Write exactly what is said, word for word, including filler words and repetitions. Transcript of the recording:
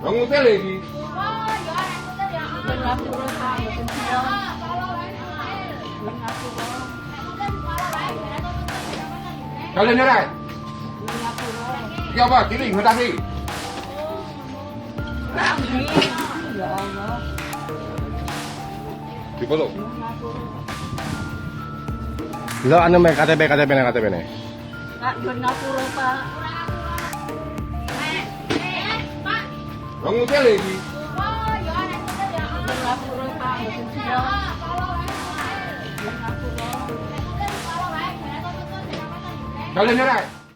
Kamu tele lagi. Kalian nyerah. Ya apa? Kiri, mutasi. Ya Allah. Di pondok. Lo anu, me, K T P, K T P ne, K T P ne. Kak, jual ngapura, Pak. Kamu tele lagi. Jual ngapura, Pak. Jual ngapura. Kalian nyerah.